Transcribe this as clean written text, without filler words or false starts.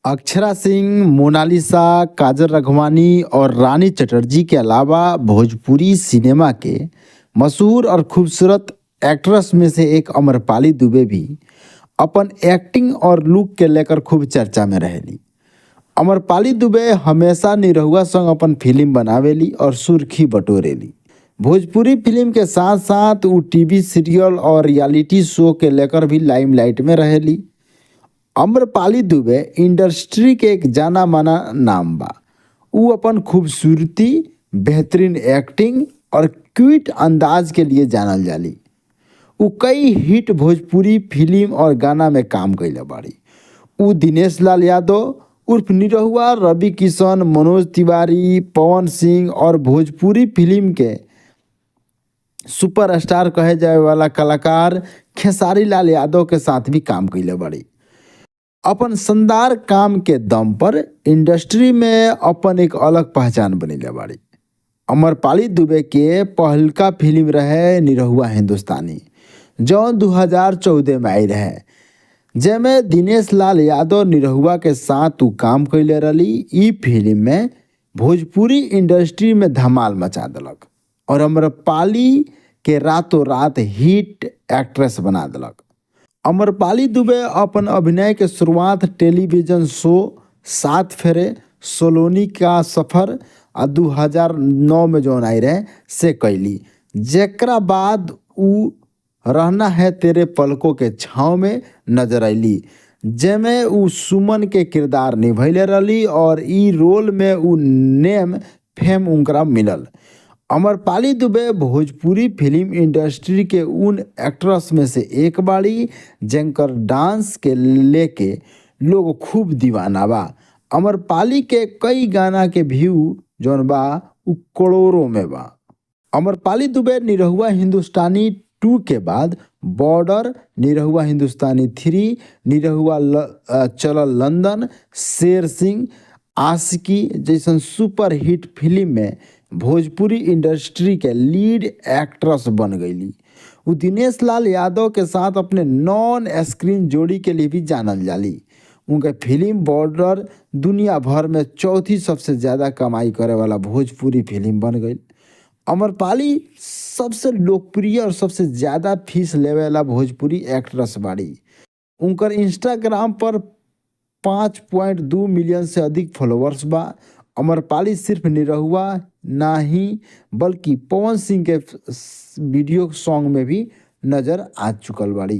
अक्षरा सिंह, मोनालिसा, काजल राघवानी और रानी चटर्जी के अलावा भोजपुरी सिनेमा के मशहूर और खूबसूरत एक्ट्रेस में से एक अम्रपाली दुबे भी अपन एक्टिंग और लुक के लेकर खूब चर्चा में रहेली। अम्रपाली दुबे हमेशा निरहुआ संग अपन फिल्म बनावेली और सुर्खी बटोरेली। भोजपुरी फिल्म के साथ साथ उ टीवी सीरियल और रियलिटी शो के लेकर भी लाइमलाइट में रहेली। अम्रपाली दुबे इंडस्ट्री के एक जाना माना नाम बा। उ अपन खूबसूरती, बेहतरीन एक्टिंग और क्यूट अंदाज के लिए जानल जाली। उ कई हिट भोजपुरी फिल्म और गाना में काम कइले बाड़ी। उ दिनेश लाल यादव उर्फ निरहुआ, रवि किशन, मनोज तिवारी, पवन सिंह और भोजपुरी फिल्म के सुपरस्टार कहे जाए वाला कलाकार खेसारी लाल यादव के साथ भी काम कइले बाड़ी। अपन शानदार काम के दम पर इंडस्ट्री में अपन एक अलग पहचान बनैले बाड़ी। अम्रपाली दुबे के पहिलका फिल्म रहे निरहुआ हिंदुस्तानी, जौन 2014 में आई रहे, जेमे दिनेश लाल यादव निरहुआ के साथ उ काम कइले रहली। ई फिल्म में भोजपुरी इंडस्ट्री में धमाल मचा देलक और अम्रपाली के रातों रात हिट एक्ट्रेस बना देलक। अम्रपाली दुबे अपन अभिनय के शुरुआत टेलीविजन शो सात फेरे, सलोनी का सफर आ 2009 में जौन आई रहे से कैली, जेकरा बाद उ रहना है तेरे पलकों के छाँव में नजर अयली, जेमे उ सुमन के किरदार निभैले रहली और ई रोल में उ नेम फेम उनकरा मिलल। अम्रपाली दुबे भोजपुरी फिल्म इंडस्ट्री के उन एक्ट्रेस में से एक बाड़ी जिनकर डांस के लेके लोग खूब दीवाना बा। अम्रपाली के कई गाना के व्यू जौन बा उ करोड़ों में बा। अम्रपाली दुबे निरहुआ हिंदुस्तानी 2 के बाद बॉर्डर, निरहुआ हिंदुस्तानी 3, निरहुआ चलल लंदन, शेर सिंह, आशिकी जैसन सुपर हिट फिल्म में भोजपुरी इंडस्ट्री के लीड एक्ट्रेस बन गईली। उ दिनेश लाल यादव के साथ अपने नॉन स्क्रीन जोड़ी के लिए भी जानल जाली। उनके फिल्म बॉर्डर दुनिया भर में चौथी सबसे ज्यादा कमाई करे वाला भोजपुरी फिल्म बन गई। अम्रपाली सबसे लोकप्रिय और सबसे ज्यादा फीस लेवे वाला भोजपुरी एक्ट्रेस बाड़ी। उनकर इंस्टाग्राम पर 5.2 मिलियन से अधिक फॉलोअर्स बा। अम्रपाली सिर्फ निरहुआ ना ही बल्कि पवन सिंह के वीडियो सॉन्ग में भी नजर आ चुकल बाड़ी।